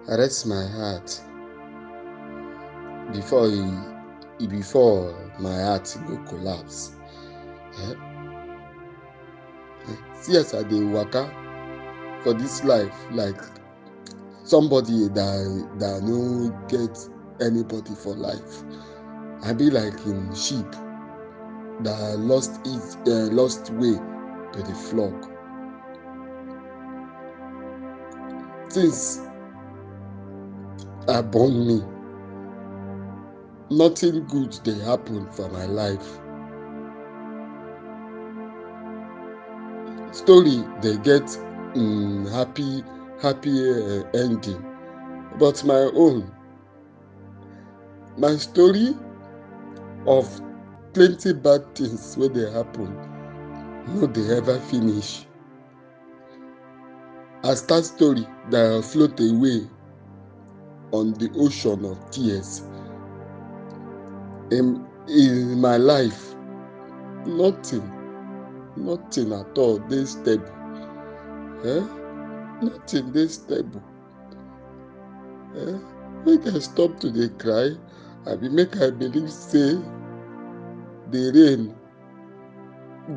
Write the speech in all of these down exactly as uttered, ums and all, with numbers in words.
Arrest my heart before e e before my heart go collapse. Eh? See as I dey waka for this life like somebody that that no get anybody for life. I be like him sheep that lost it uh, lost way to the flock. Since I born me, nothing good dey happen for my life. Story dey get um, happy happy uh, ending, but my own, my story of plenty bad things wey dey happen no dey ever finish. I start story that I float away on the ocean of tears. In, in my life, nothing, nothing at all dey stable. Eh? Nothing dey stable. Eh? Make I stop to dey cry. I be make I believe say the rain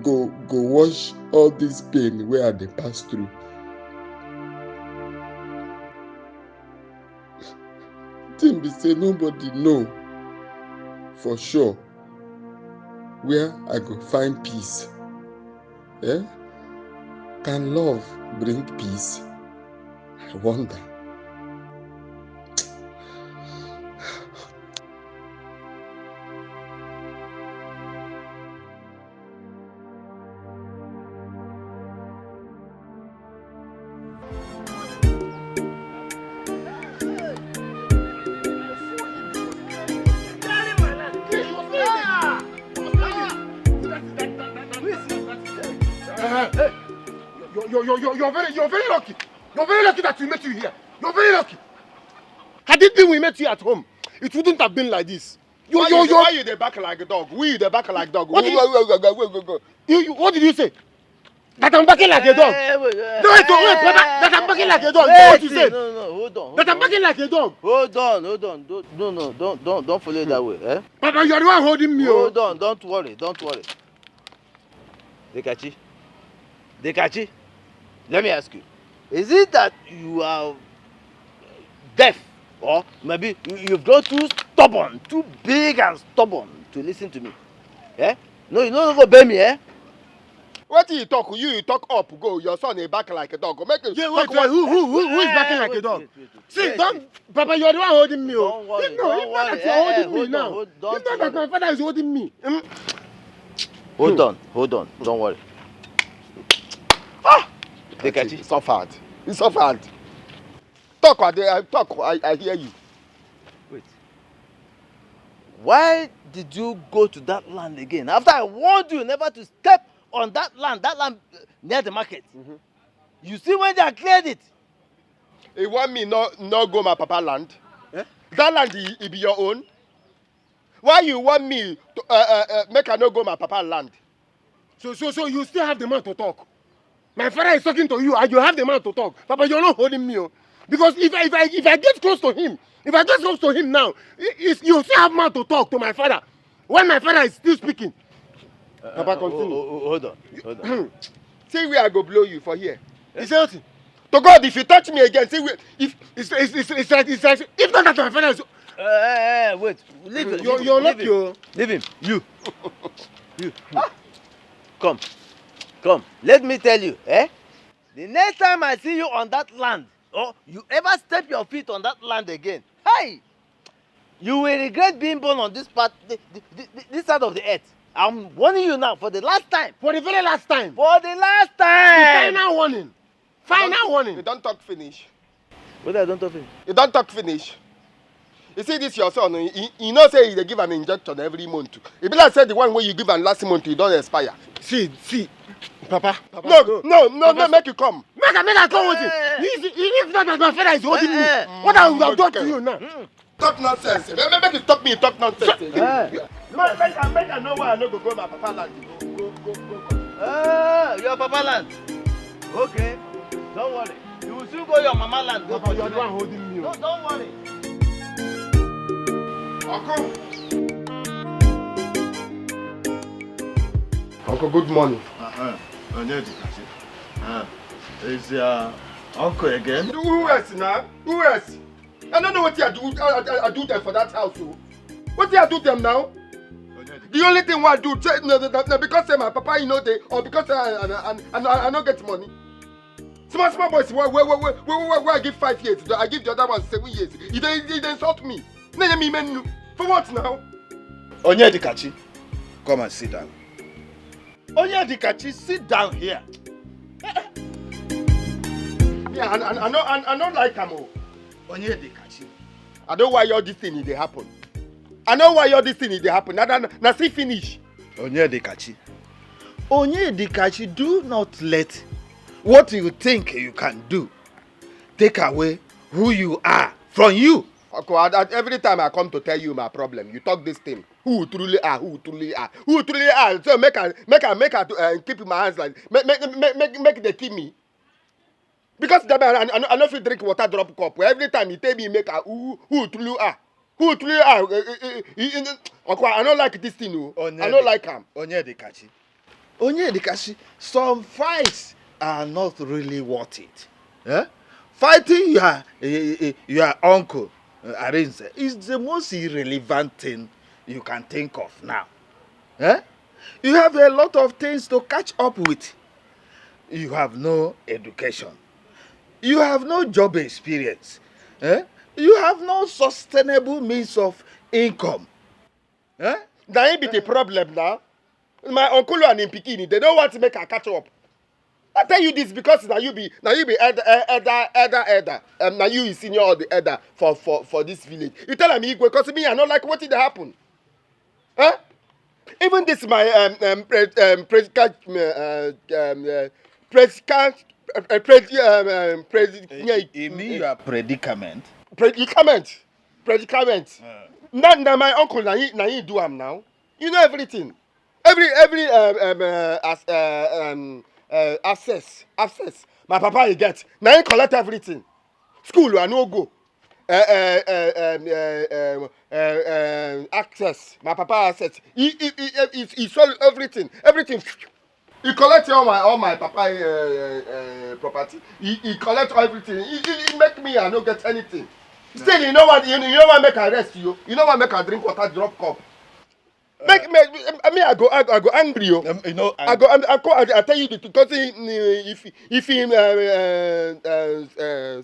go go wash all this pain wey I dey pass through. Thing be say nobody know for sure where I go find peace. Eh? Can love bring peace? I wonder. Hey, you're, you're, you're, you're very, you're very lucky. You're very lucky that we met you here. You're very lucky. Had it been we met you at home, it wouldn't have been like this. You, why you, you, dey- you, why you dey back like a dog? We dey back like dog. What did you, you, you, what did you say? That I'm backing like a dog. Eh, wait, eh, No, wait, wait, eh, wait, that I'm backing like a dog. Wait, what you say? No, no, hold on. That I'm backing like a dog. Hold on, hold on. Don't, no, no, don't, don't, don't follow that way. Eh? Papa, you are the one holding me. Oh. Hold on, don't worry, don't worry. Dekachi, Dekachi, let me ask you, is it that you are deaf, or maybe you- you've grown too stubborn, too big and stubborn to listen to me? Eh? No, you no go obey me, eh? Wetin you talk? You you talk up go. Your son dey back like a dog. Go make him Yeah, talk wait, wait, what? Who, who, who, who is backing like a dog? Wait, wait, wait. See, Yes, don't, Papa, you're the one holding me. Oh. Don't worry, If not, don't if not worry. That you're Eh, eh, holding me hold on, now. Hold, don't If not that worry. My father is holding me. Hmm? Hold on, hold on. Don't worry. Ah! Dekachi. He suffered. He suffered. Talk, I, dey- I talk, I, I hear you. Wait. Why did you go to that land again? After I warned you never to step on that land, that land uh, near the market. You see when they cleared it? He want me no no go my papa land. Eh? That land he, he be your own. Why you want me to uh, uh, uh, make I no go my papa land? So, so, so you still have the man to talk. My father is talking to you, and you have the man to talk. Papa, you're not holding me, oh. Because if I, if I, if I get close to him, if I get close to him now, he, he's- you still have man to talk to my father. When my father is still speaking, Papa, continue. Oh, oh, oh, hold on, hold on. See where I go blow you for here. He said, "What?" To God, if you touch me again, see where, if it's, it's, it's, it's like, it's like, if not that my father is Eh, eh, eh, wait. Leave it. You're, leave you're it, not leave it. Your Leave him. You. You. Ah. Come. Come. Let me tell you, eh? The next time I see you on that land, or you ever step your feet on that land again, hey! You will regret being born on this part, the, the, the, the- this side of the earth. I'm warning you now for the last time. For the very last time. For the last The time. Final warning. Final warning. You don't talk finish. What I don't talk finish. You don't talk finish. You see this your son, he, he, he know say he dey give am injection every month. E be like say the one wey you give am last month, e don expire. See, see, Papa. Papa, No, no, no, no, make you come. Make I, make I come with you. Eh. If, if not that my father is holding me, Eh, eh. What I would have done to you now? Talk nonsense. Make, make you stop me, talk nonsense. Eh. Make, make, I- make I know why I no go go my papa land. Go, go, go, go. Ah, your papa land. Okay, don't worry. You will soon go your mama land, go Papa, you are the one holding me. No, don't worry. Uncle. Uncle, good morning. Uh-huh. Onyedikachi. Uh, is your uncle again? Who else now? Who else? I don't know what I do. I, I, I do them for that house. Oh. What I do them now? The only thing I do, say, no, no, no, because say my papa, you know, they, or because I, I, I, I, I, I don't get money. Small, small boys, where, where, where, where, where, where I give five years, I give the other one seven years. He they, he they insult me. No, no, me, man, for what now? Onyedikachi, come and sit down. Onyedikachi, sit down here. Yeah, I, I, I, know, I, I don't like him. Oh. Onyedikachi. I don't why all this thing dey happen. I know why all this thing dey happen. Na na na see finish. Onyedikachi. Onyedikachi, do not let what you think you can do take away who you are from you. Okay, I, I, every time I come to tell you my problem, you talk this thing. Who truly are? Who truly are? Who truly are? So make I make I make I uh, keep my hands like make make make make, make they kill me. Because that man, I, I, I no fit drink water drop cup. Every time he tell me make a who who true ah who true ah. Eh, eh, eh, eh, eh, eh, Okwa, I no like this thing o. I no like am. Onyedikachi. Onyedikachi, some fights are not really worth it. Eh? Fighting your, eh, eh, eh, your uncle uh, Arinze is the most irrelevant thing you can think of now. Eh? You have a lot of things to catch up with. You have no education. You have no job experience. Eh? You have no sustainable means of income. Eh? Na him be the problem now. My uncle and him pikin, they don't want to make a catch up. I tell you this because now you be now you be elder eh, elder elder elder. Um, now you is senior or the elder for for for this village. You tell me because me I don't like what did happen. Huh? Even this my um um pre, um predicament uh, um uh, predicament uh, uh, predi, um, um, predi, yeah, you mean your predicament? Predicament, predicament. Uh. Now, now my uncle now he now he do am now. You know everything. Every every um, um, uh, as, uh, um, uh, access access my papa he get now he collect everything. School I no go. Uh, uh, uh, um, uh, um, uh, uh, access my papa access he he he he, he, he sold everything everything. He collect all my all my papa uh, uh, uh, property. He, he collect everything. He, he, he make me I no get anything. Still, you know what? You, you know what? Make I rest you. You know what? Make I drink water, drop cup. Make me, I mean, I go, I, I go angry, yo. Um, you know, I go, I, I, go, I, I tell you the truth. Because he, if, if he, uh, uh, uh, uh,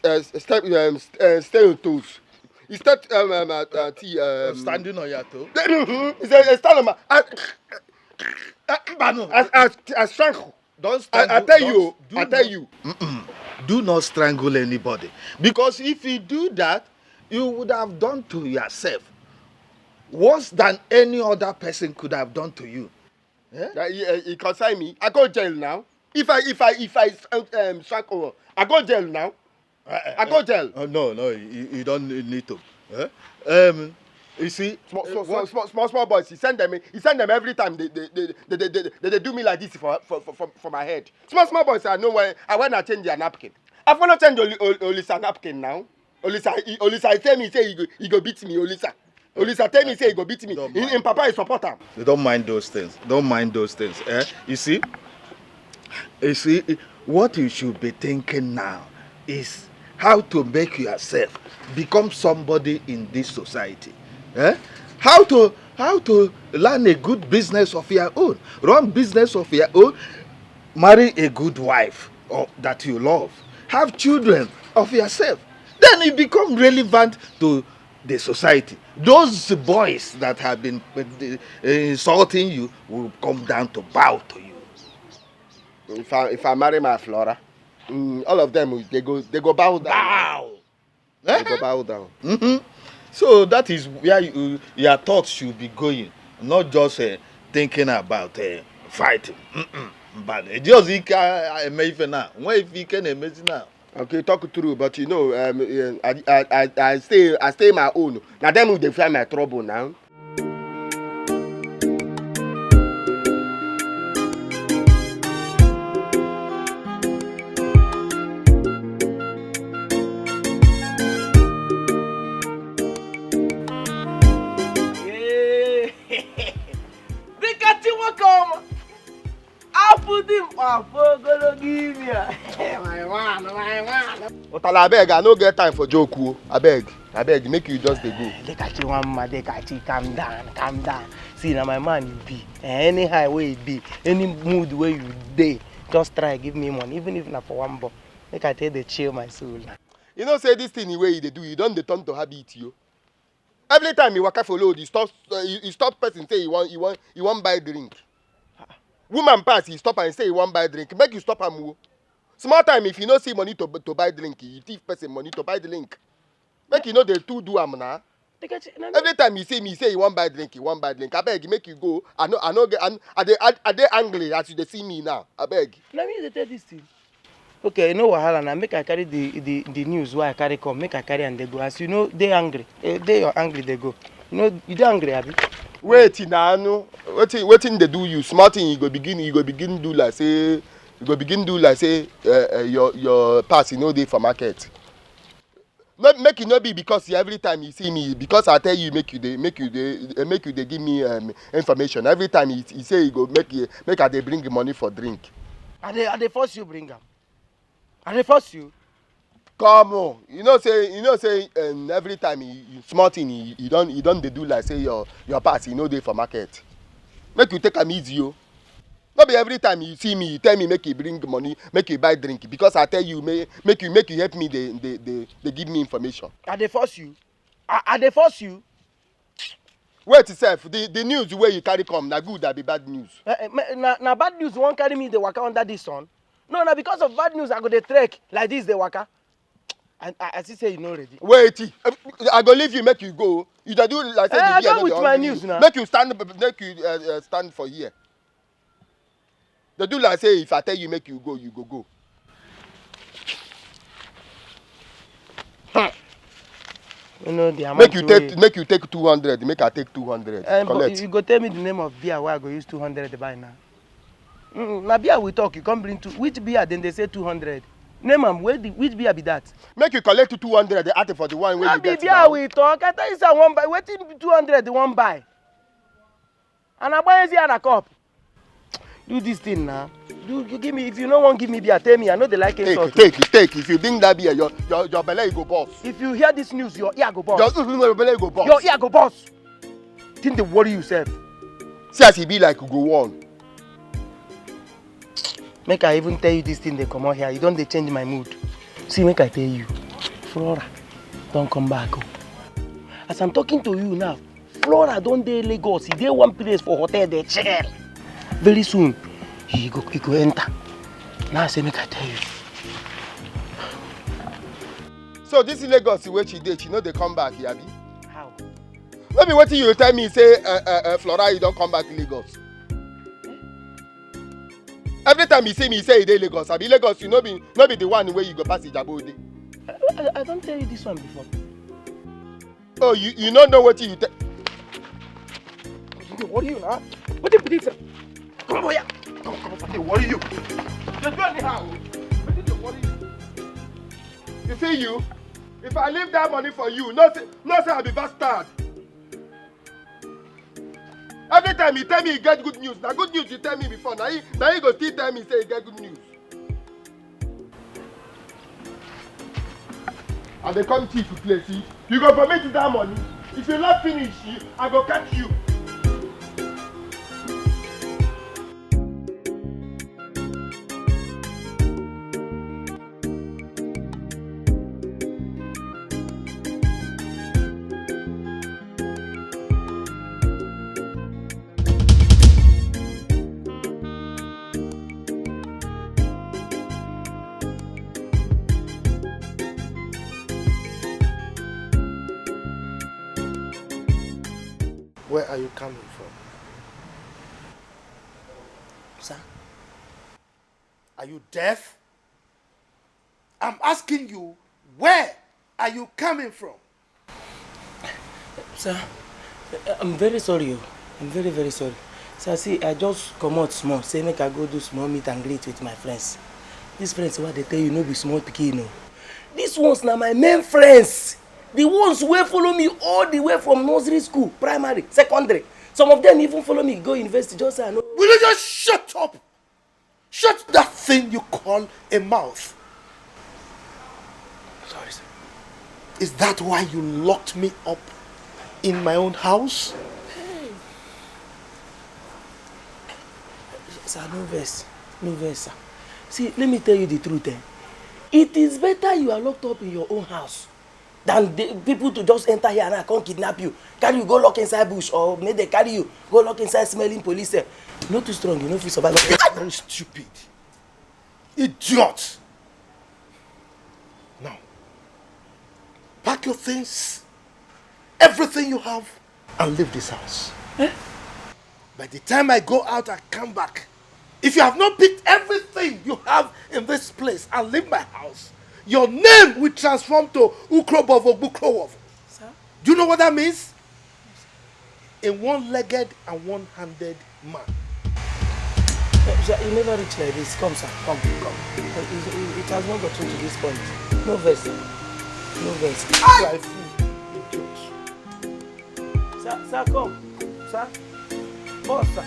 uh, step, um, uh, stay on toes. He start, um, um, uh, uh, t, um, standing on your toe. He said, stand on my. I, I, I, I, I, I strangle. Don't strangle. I, I tell you, I tell you. Do not strangle anybody, because if you do that, you would have done to yourself worse than any other person could have done to you. Eh? That, he, uh, he concern me. I go jail now. If I if I if I um, um, strangle, I go jail now. Uh, uh, I go jail. Uh, no, no, you, you don't need to. Eh? Um, you see, small, small, uh, small, small, small, small boys. He send them. He send them every time. They they they they, they, they, they, they do me like this for for, for, for, for my head. Small small boys. I know when I when I change their napkin. I wanna change Oli, Oli, Olisa napkin now. Olisa, he, Olisa, he tell me say he go, he go beat me. Olisa, Olisa tell me say he go beat me. He, him papa is support am. They don't mind those things. Don't mind those things. Eh? You see, you see, what you should be thinking now is how to make yourself become somebody in this society. Eh? How to how to learn a good business of your own, run business of your own, marry a good wife or that you love, have children of yourself. Then you become relevant to the society. Those boys that have been uh, insulting you will come down to bow to you. If I if I marry my Flora, mm, all of them they go they go bow down. Bow. They go bow down. Mm-hmm. So that is where you, your thoughts should be going, not just uh, thinking about uh, fighting. Mm-mm. But just ike eme ife na nwa ife ike na-emezi na. Okay, talk true, but you know, um, uh, I, I, I, I stay, I stay my own. Now them will they find my trouble now. Otala, abeg, I no get time for joke o. Abeg, abeg, make you just dey go. Dekachi, one man, Dekachi, calm down, calm down. See, na my man you be. Eh, anyhow wey e be, any mood wey you dey, just try give me money, even if na for one bob. Make I take dey chill my soul. You know say this thing wey you dey do, you don dey turn to habit o. Every time you waka for road, you stop, uh, you, you stop person say you wan, you wan, you wan buy drink. Woman pass, you stop am, say you wan buy drink. Make you stop am o. Small time, if you no see money to, to buy drink, you thief person money to buy drink. Make you no dey too do am na. Every time you see me, say you wan buy drink, you wan buy drink. Abeg, make you go. I no, I no get. I'm, I dey, I, I dey angry as you dey see me now. Abeg. Na me dey tell this thing. Okay, you know wahala na. Make I carry the the the news wey I carry come. Make I carry am dey go. As you know, dey angry. Eh, dey your angry dey go. You know, you dey angry, abi? Wait na, no. Wetin, wetin dey do you? Small thing you go begin, you go begin do like say, you go begin do like say uh, uh, your your pass e no dey for market. No, make e no be because you, every time you see me, because I tell you make you dey, make you dey, eh, make you dey give me um, information. Every time he, he say he go make you, make I dey bring money for drink. I dey, I dey force you bring am. I dey force you. Come on, you know say, you know say um, every time you, you small thing you, you don, you don dey do like say your your pass e no dey for market. Make you take am easy o. No be every time you see me, you tell me make you bring money, make you buy drink, because I tell you make, make you, make you help me dey, dey, dey, dey give me information. I dey force you. I, I dey force you. Wait sef, the the news wey you carry come na good abi bad news? Eh, eh, me- na na bad news you wan carry me dey waka under this sun? No, na because of bad news I go dey trek like this dey waka. And I, I see say you no ready. Wait, eh, I go leave you make you go. You dey do like say Eh, I the beer come no dey with my hungry news you. Now. Make you stand, make you uh, uh, stand for here. Dey do like say if I tell you make you go, you go go. Hmm. You know the amount Make you take, make you take two hundred, make I take two hundred. Eh, but Collect. You go tell me the name of beer wey I go use two hundred buy now. Mm, na beer we talk, you come bring two. Which beer dem dey say two hundred? Name am, where the, which beer be that? Make you collect two hundred, the add for the one wey you get now. No be beer we talk. I tell you say I wan buy. Wetin two hundred wan buy? And I buy easy and a cup. Do this thing now. Do you give me, if you no wan give me beer, tell me. I no dey like insult. Take, take, take. If you drink that beer, your your your belle go burst. If you hear this news, your ear go burst. Your, your belle go burst. Your ear go burst. Think dey worry yourself. See as e be like you go on. Make I even tell you this thing dey comot here. You don dey change my mood. See, make I tell you, Flora don come back o. As I'm talking to you now, Flora don dey Lagos. He dey one place for hotel dey chill. Very soon, he go, he go enter. Now I say make I tell you. So this Lagos wey she dey, she no dey come back, abi? How? No be wetin you tell me say uh, uh, uh, Flora you don come back Lagos. Every time you see me, you say you dey Lagos. Abi Lagos, you no be, no be the one wey you go pass Ijabo dey. I, I, I don tell you this one before. Oh, you, you no know wetin you tell. Wetin dey worry you na? Wetin be this? Come over here. Come, come, wetin dey worry you? You dey do anyhow. Wetin dey worry you? You see you? If I leave that money for you, no say, no say I be bastard. Every time you tell me you get good news, na good news you tell me before. Na you, na you go still tell me say you get good news. I dey come thief play, see. You go vomit that money. If you not finish, you, I go catch you. Where are you coming from? Sir? Are you deaf? I'm asking you, where are you coming from? Sir, I'm very sorry o. I'm very, very sorry. Sir, see, I just comot small, say make I go do small meet and greet with my friends. These friends wey I dey tell you no be small pikin o. These ones na my main friends. The ones wey follow me all the way from nursery school, primary, secondary. Some of them even follow me go university, just say I no. Will you just shut up? Shut that thing you call a mouth. Is that why you locked me up in my own house? Sir, no vex. No vex, sir. See, let me tell you the truth, eh? It is better you are locked up in your own house than the people to just enter here and I come kidnap you. Carry you go lock inside bush or make they carry you go lock inside smelling police cell. You no too strong, you no fit survive. Very stupid. Idiot. Now, pack your things, everything you have, and leave this house. Eh? By the time I go out and come back, if you have not picked everything you have in this place and leave my house, your name will transform to Ukrobovo Bukrowovo. Sir? Do you know what that means? A one-legged and one-handed man. Eh, sir, you never reach like this. Come, sir. Come, come. It, it, it has not gotten to this point. No vex, sir. No vex. Like fool, idiot. Sir, sir, come. Sir. Boss, sir.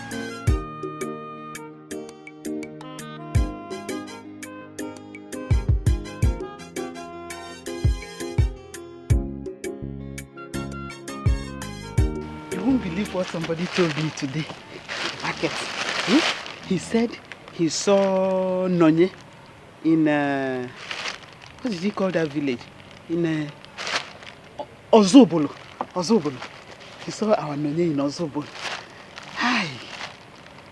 You won't believe what somebody told me today at the market. Hmm? He said he saw Nonye in, uh, what did he call that village? In, uh, O- Ozobolo. Ozobolo. He saw our Nonye in Ozobolo. Hi.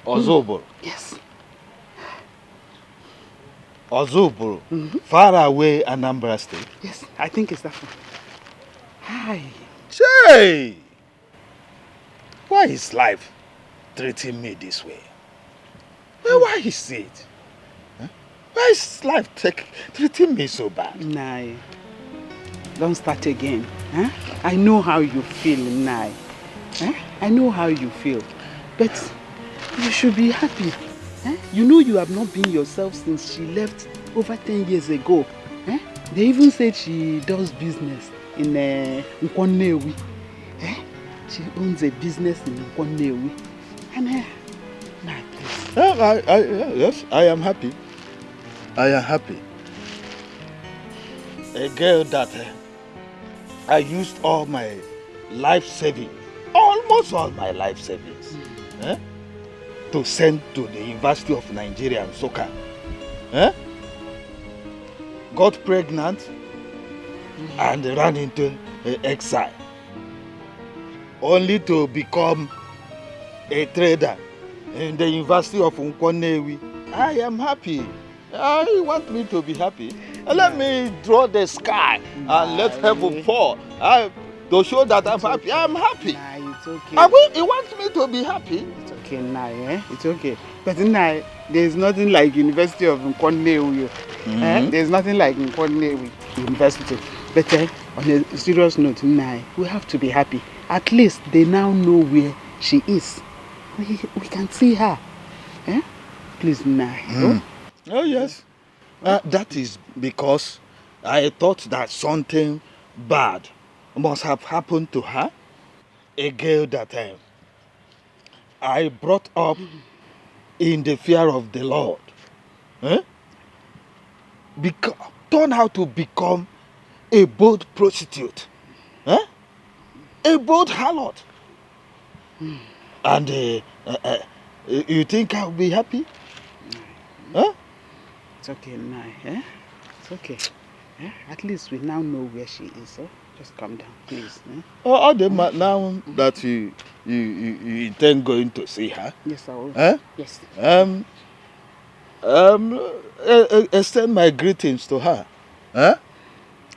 Ozobolo. Yes. Ozobolo. Far away Anambra State. Yes, I think it's that one. Hi. Hey! Why is life treating me this way? Why, why is it? Huh? Why is life take, treating me so bad? Nai, don't start again. Huh? I know how you feel, Nai. Huh? I know how you feel. But you should be happy. Huh? You know you have not been yourself since she left over ten years ago. Huh? They even said she does business in uh, Nkwannewi. Eh? She owns a business in Nkwannewi. And uh, my place. Yeah, I, I, yeah, yes, I am happy. I am happy. A girl that uh, I used all my life saving, almost all my life savings, eh, to send to the University of Nigeria and Nsukka. Eh? Got pregnant and ran into uh, exile, only to become a trader in the University of Nkwannewi. I am happy. Ah, you want me to be happy? Let me draw the sky and let heaven fall. I, to show that I'm happy. I'm happy. Nah, it's okay. Are we, you want me to be happy? It's okay, Nai, eh? It's okay. But Nai, there's nothing like University of Nkwannewi. Eh? There's nothing like Nkwannewi University. But eh, on a serious note, Nai, we have to be happy. At least they now know where she is. We, we can see her. Eh? Please, Nai. Oh? Oh, yes. Uh, that is because I thought that something bad must have happened to her. A girl that time I brought up in the fear of the Lord. Eh? Beco- turn out to become a bold prostitute. Eh? A bold harlot. And uh, uh, uh, you think I'll be happy? Huh? It's okay, Nai. Eh? It's okay. Eh? At least we now know where she is. Eh? Just calm down, please. Eh? Oh, all the ma- now that you, you, you, you intend going to see her, Yes, I will. Eh? Yes. Um, um, uh, uh, extend my greetings to her. Huh?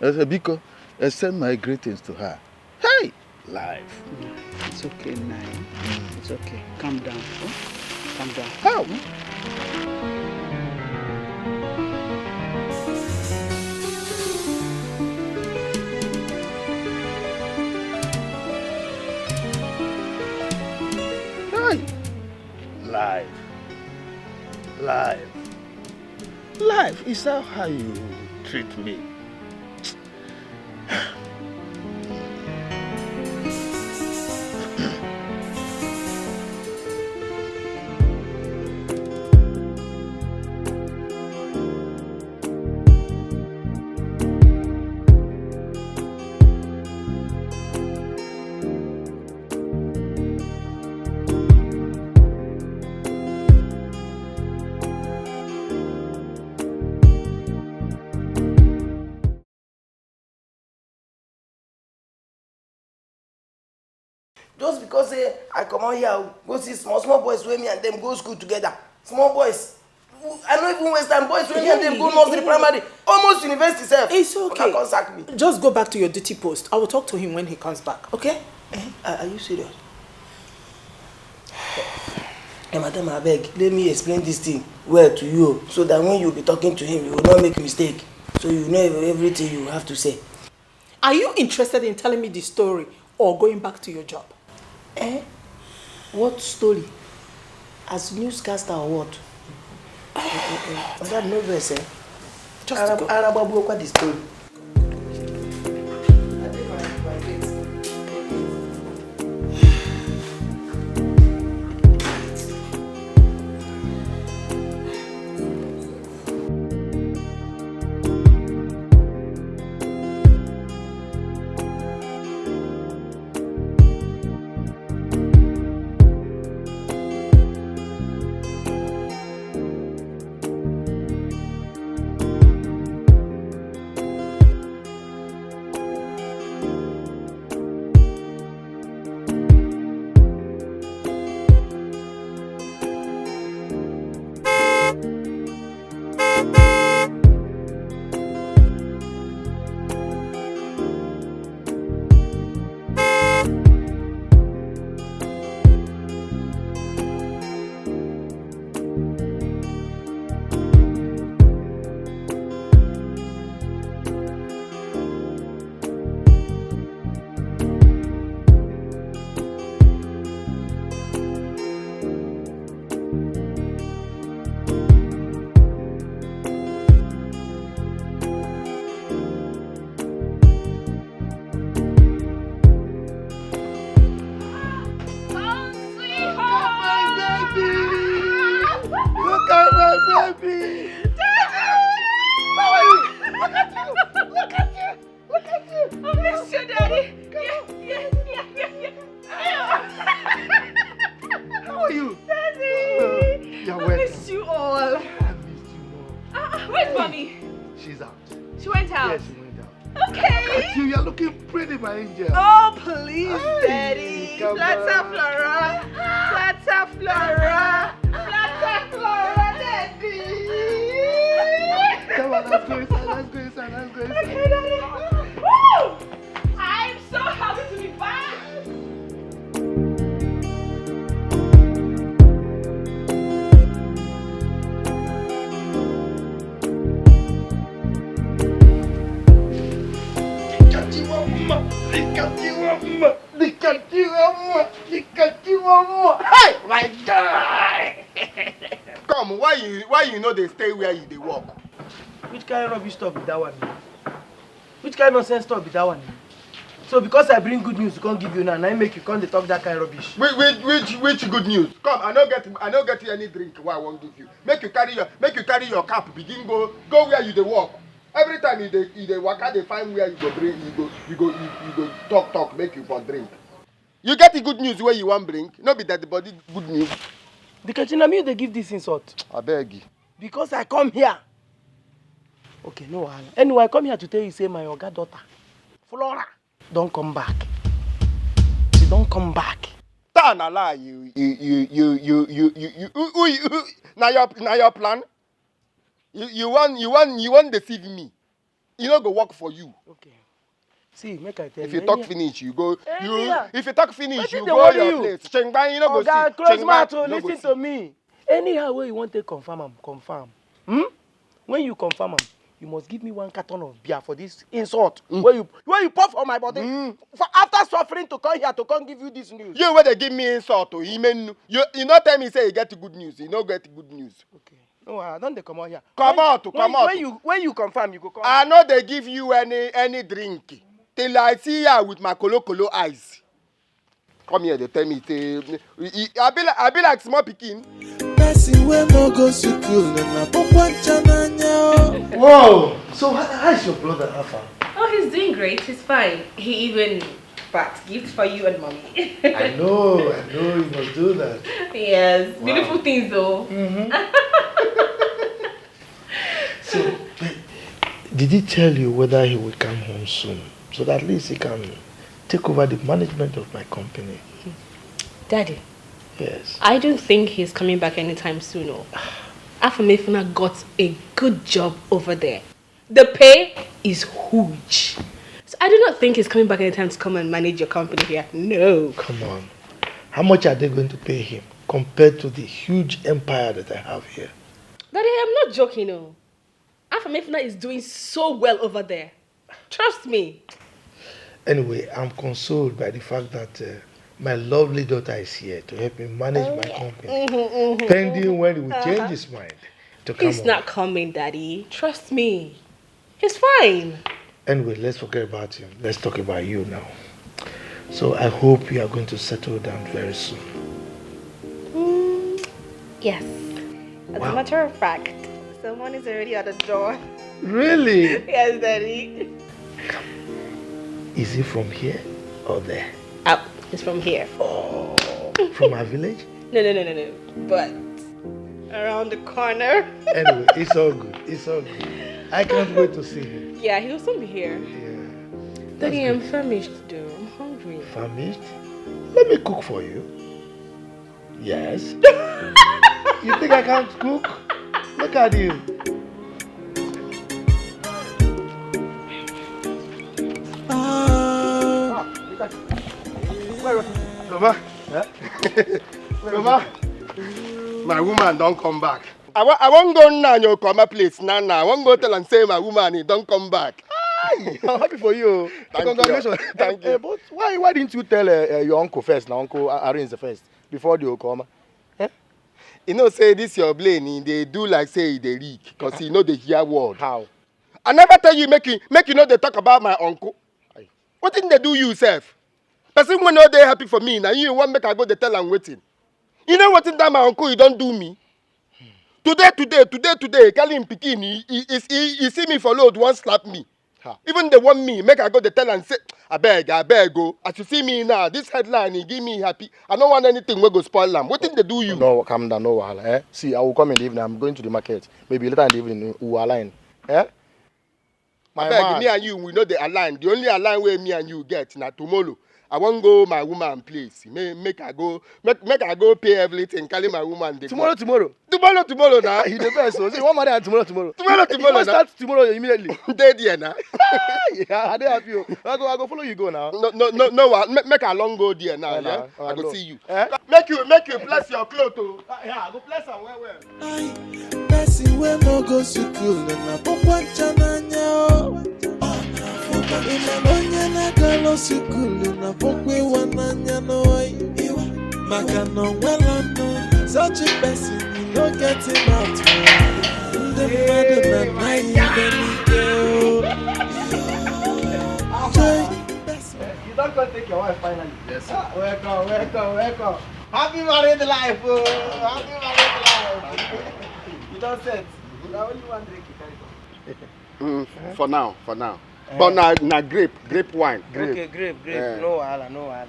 Eze, biko, extend my greetings to her. Hey, life. It's okay, Nai. It's okay. Calm down. Oh? Calm down. How? Hey, life. Life. Life, is that how you treat me? Just because say I comot here, go see small small boys wey me and them go school together. Small boys. I no even waste time. Boys wey me and them go nursery, primary, almost university sef. It's okay. Una come sack me. Just go back to your duty post. I will talk to him when he comes back, okay? Eh, are are you serious? Eh, madam, abeg, let me explain this thing well to you, so that when you be talking to him, you will not make mistake. So you know ev- everything you have to say. Are you interested in telling me the story or going back to your job? Eh? What story? As newscaster or what? Eh, eh, eh, madam, no vex, eh? Just Arab- go. Arab Abu Okwa the story. Look at my baby. Look at my baby. Daddy! How are you? Look at you. Look at you. Look at you. I miss you, Daddy. Yeah, yeah, yeah, yeah, yeah. How are you? Daddy! You're I welcome. Miss you all. I missed you more. Ah, ah, where's Mommy? She's out. She went out. Yes, she went out. Okay. Look at you, you're looking pretty, my angel. Oh, please, Daddy. Come Flatter on. Flora. Flatter Flora. Flatter Flora, Daddy. Come on, let's go inside, let's go inside, let's go inside. Okay, Daddy. Woo! I'm so happy to be back. Look at you, mama. Look at you, mama. Look at you, mama. Look at you, mama. Hey, my God. Come, why you why you no dey stay where you dey work? Which kind of rubbish talk be that one? Which kind of nonsense talk be that one? So because I bring good news to come give you now, na im make you come dey talk that kind of rubbish. Which which which which good news? Come, I no get I no get any drink wey I wan give you. Make you carry your make you carry your cap begin go go where you dey work. Every time you dey you dey waka dey find where you go drink you go you go you, you go talk talk make you for drink. You get the good news wey you wan bring? No be that the body good news. Dikechi, na me you dey give this insult. Abeg. Because I come here. Okay, no wahala. Anyway, I come here to tell you say my oga daughter, Flora, don come back. She don come back. That na lie. You you you you you you you you who, who, who, na your na your plan. You you wan you wan you wan deceive me. E no go work for you. Okay. See, make I tell If you you. talk Any finish, you go. You Anyhow. If you talk finish, Wetin you dey go worry your you? place. Shengban, you no go Oga, see. close Shengban, mouth o, you no go listen see. to me. Anyhow wey you wan take confirm am, confirm. Hmm? When you confirm am, you must give me one carton of beer for this insult Mm. wey you wey you pour for my body. Mm. For after suffering to come here to come give you this news. You wey dey give me insult o, Imenu. You you no tell me say you get good news. You no get good news. Okay. No, I don dey comot here. Comot, When- when- comot. When you when you confirm, you go come. I no dey give you any any drink till I see you with my kolo kolo eyes. Come here, dey tell me say e- e- I be like I be like small pikin. Person wey no go school na pokwancha n'anya o. Wow! So how, how is your brother, Alpha? Oh, he's doing great. He's fine. He even packed gift for you and mommy. I know, I know you must do that. Yes, Wow. beautiful things though. Mm-hmm. So, but did he tell you whether he will come home soon? So that at least he can take over the management of my company. Daddy, Yes. I don't think he's coming back anytime soon. Oh. Afamefuna got a good job over there. The pay is huge. So I do not think he's coming back anytime to come and manage your company here. No. Come on. How much are they going to pay him compared to the huge empire that I have here? Daddy, I'm not joking. Oh. Afamefuna is doing so well over there. Trust me. Anyway, I'm consoled by the fact that uh, my lovely daughter is here to help me manage my company. Pending when he will change his mind to come He's over. Not coming, Daddy. Trust me. He's fine. Anyway, let's forget about him. Let's talk about you now. So I hope you are going to settle down very soon. Mm, yes. As Wow. a matter of fact, someone is already at the door. Really? Yes, Daddy. Is he from here or there? Oh, he's from here. Oh, from our village? No, no, no, no, no. But around the corner. Anyway, it's all good. It's all good. I can't wait to see him. Yeah, he'll soon be here. Yeah. Daddy, I'm famished though. I'm hungry. Famished? Let me cook for you. Yes. You think I can't cook? Look at you. Baba, Baba, my woman don come back. I wa I wan go Nna Nyokoma place now now. I wan go tell am say my woman he don come back. I'm happy for you. Thank you. Congratulations. Thank Eh, you. But why why didn't you tell uh, uh, your uncle first, now uncle A- Arinze first, before the Okoma? You know say this your brain he dey do like say e dey leak because he no dey hear word. How? I never tell you make you make you no dey talk about my uncle. Wetin dey do you sef? Person wey no dey happy for me na you wan make I go dey tell am wetin? You know wetin that my uncle he don do me? Today today today today he carry him pikin he he he he see me for road wan slap me. Ha. Even dey warn me make I go dey tell am say abeg abeg o, as you see me now this headline he give me happy, I no want anything wey go spoil am. Wetin dey do you? No, calm down, no wahala. Eh? See, I will come in the evening. I'm going to the market. Maybe later in the evening we will align. Eh? My Abeg, man. Me and you we no dey align. The only align wey me and you get na tomorrow. I wan go my woman place. Make make I go make make I go pay everything, carry my woman dey go. Tomorrow, tomorrow. Tomorrow tomorrow na. You the best. So, see, one marry tomorrow, tomorrow. Tomorrow, tomorrow You wan na. Start tomorrow immediately. Dey there na. Yeah, I dey happy. Oh. I go, I go follow you go now. No no no no wa make make I long go there now. Alright, Yeah? now, I go alone. See you. Eh? Make you make you bless your cloth o. Yeah, I go bless am well well. Person wey no go school na bụkwa ncha n'anya o. Ị ma na onye na-agala school na bụkwa ịwa n'anya n'oyi. Maka na o nwela nụ such a person you no get him out. Ndị mmadụ na anaghị ibe n'ike o. Joy. You don come take your wife finally. Yes, sir. Ah, welcome, welcome, welcome. Happy married life, oh. Happy married life. You don set. Na only one drink you carry come. Mm, for now, for now. But na na grape, grape wine. Okay, grape, grape. Eh. No wahala, no wahala.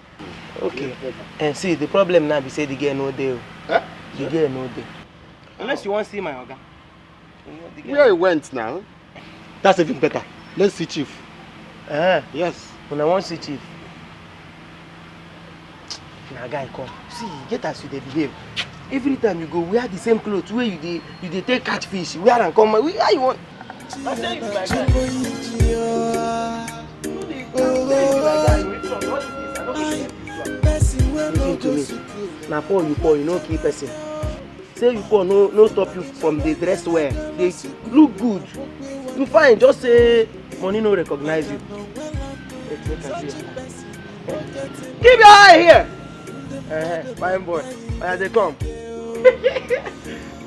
Okay. And see, the problem now be say the girl no dey. Oh. Eh? The girl no dey. Unless you wan see my oga. You know, the girl Where he went now? That's even better. Let's see chief. Eh, Yes. una wan see chief? Na guy come. See, get as you dey behave. Every time you go wear the same clothes wey you dey you dey take catch fish, wear am come. How you wan? I say you be my guy. You dey come say you be my guy. Which one? All these things, I no go fit help you. Listen to me. Na poor you poor, you no kill person. Say you poor no no stop you from dey dress well, dey look good. You fine, just say money no recognize you. Wait, make I see. Keep your eye here. Uh-huh. Fine boy. Oya, dey come.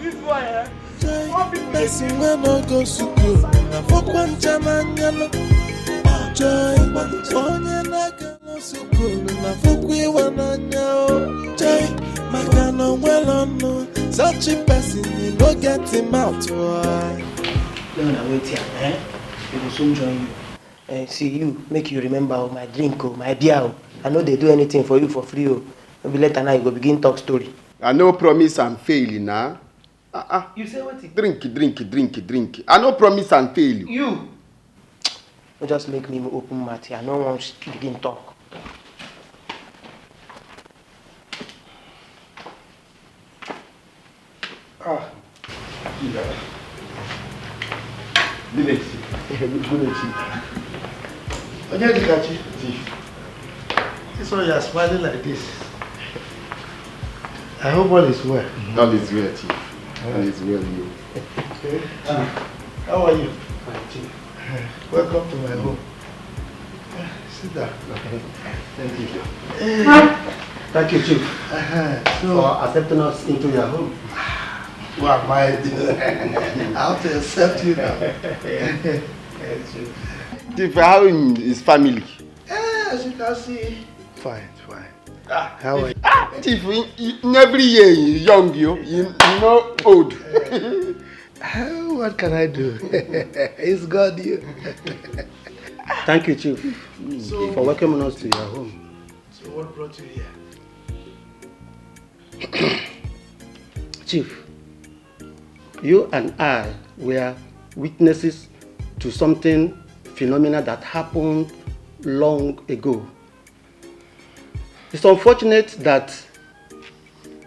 This boy, eh? Poor people dey Person wey no go school na bụkwa ncha n'anya nụ. Joy, onye na-aga school na bụkwa ịwa n'anya o. Joy, maka na o nwela nụ such a person you no get him out. Oh. No, na wait here, eh? We go soon join you. Eh, see you, make you remember oh, my drink oh, my beer oh. I no dey do anything for you for free oh. No be later now you go begin talk story. I no promise and fail na. Ah ah. You say wetin? Drink, drink, drink, drink. I no promise and fail. You. No just make me open mouth here. I no wan begin talk. Ah. Good day, Chief. Good day, Chief. Onye dịka chi? Chief. This one you are smiling like this. I hope all is well. All is well, Chief. All is well, you. Okay. Ah, how are you? Fine, Chief. Welcome to my home. Sit down. Thank you. Thank you, Chief, uh-huh, so for accepting us into your home. Who am I? I have to accept you now. Yes, Chief. Chief, how is family? Eh, as you can see, fine, fine. Ah, how are you? Ah, Chief, in, in every year you young, you, you, you know old. Eh, what can I do? It's God, you. Thank you, Chief, so, for welcoming us to your home. So what brought you here? Chief, you and I were witnesses to something phenomenal that happened long ago. It's unfortunate that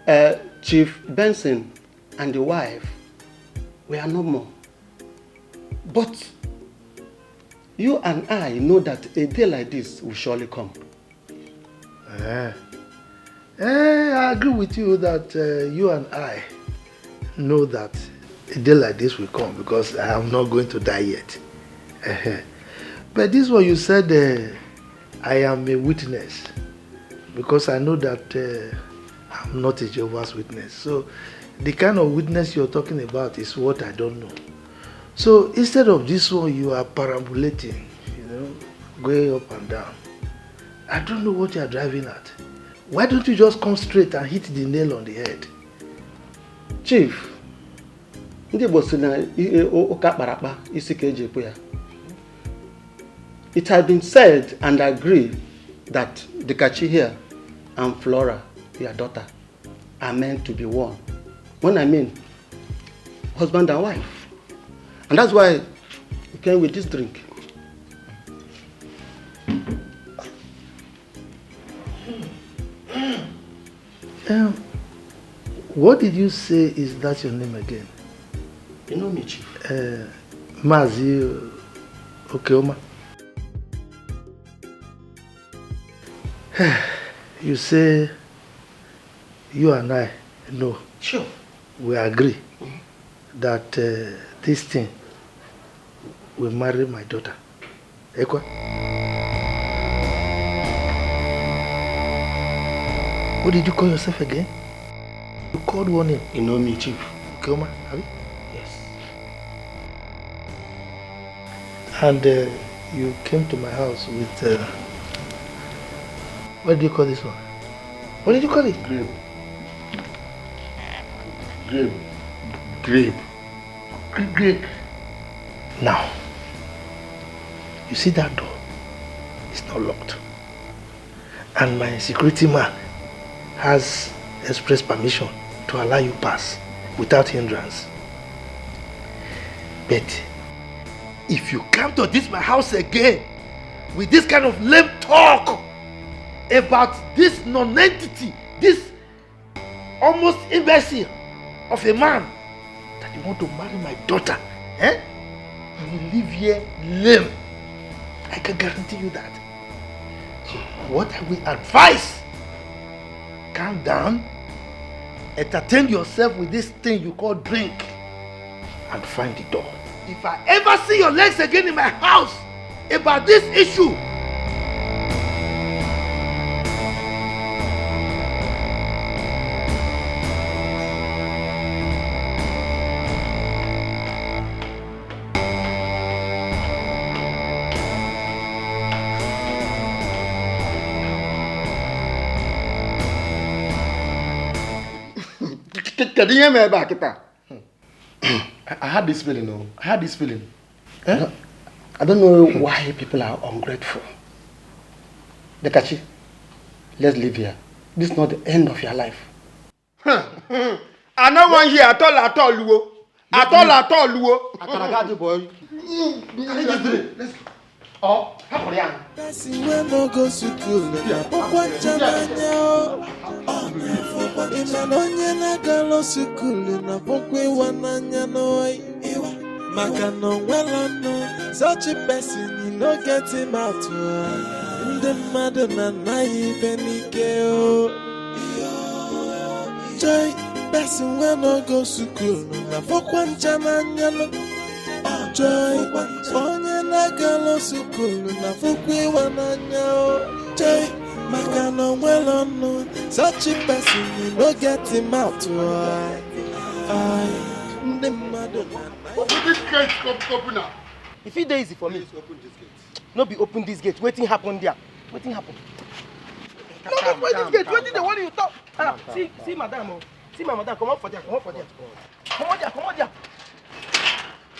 uh, Chief Benson and the wife were no more. But you and I know that a day like this will surely come. Eh. Eh, I agree with you that uh, you and I know that a day like this will come because I am not going to die yet. Eh. But this one you said, uh, I am a witness because I know that uh, I'm not a Jehovah's Witness. So the kind of witness you're talking about is what I don't know. So instead of this one, you are perambulating, you know, going up and down. I don't know what you are driving at. Why don't you just come straight and hit the nail on the head? Chief, ndị Igbo sị na i- o- ụka kpara akpa, isi ka eji ekwu ya. It has been said and agreed that Dikachi here and Flora, your daughter, are meant to be one. When I mean husband and wife. And that's why we came with this drink. Um, what did you say is that your name again? You know me, Chief. Uh, Mazi Okeoma. You say you and I know. Sure. We agree that uh, this thing will marry my daughter. Ekwe? What did you call yourself again? You called one name. You know me, Chief. Okeoma, abi? Yes. And uh, you came to my house with uh, what do you call this one? What did you call it? Grape. Grape. Grape. Grape. Grape. Now, you see that door? It's not locked. And my security man has express permission to allow you pass without hindrance. But if you come to this my house again with this kind of lame talk about this non-entity, this almost imbecile of a man that you want to marry my daughter, eh? You will leave here lame. I can guarantee you that. So what I will advise, calm down, entertain yourself with this thing you call drink, and find the door. If I ever see your legs again in my house about this issue, kedu ihe mere ebe a kịta? I had this feeling, oh. I had this feeling. Eh? I don't know why people are ungrateful. Dikachi, let's leave here. This is not the end of your life. I no wan hear at all, at all, wo. At all, at all, wo. Akaraga the boy. Carry this drink. Let's go. Ọ hapụrụ ya. Person wey no go school na pokwa ncha n'anya o. Ị ma na onye na-agalụ school na pokwa ịwa n'anya n'oyi. Maka na o nwere ọnụ, such a person, you no get him out. Ndị mmadụ na-anaghị ibe n'ike o. Joy, person wey no go school na pokwa ncha n'anya no. Joy, onye na-agalụ school na pokwa ịwa n'anya o. Joy, maka na o nwere ọnụ, such a person, you no get him out. Ai, ndị mmadụ na Open this gate, open, open now. If it dey easy for me, Please open this gate. No be open this gate. Wetin happen there? Wetin happen? No, no, open this gate. Wetin dey worry you talk? Ah, see, see, madam, oh. See my madam. Come out for there. Come out for there. Come out there. Come out there.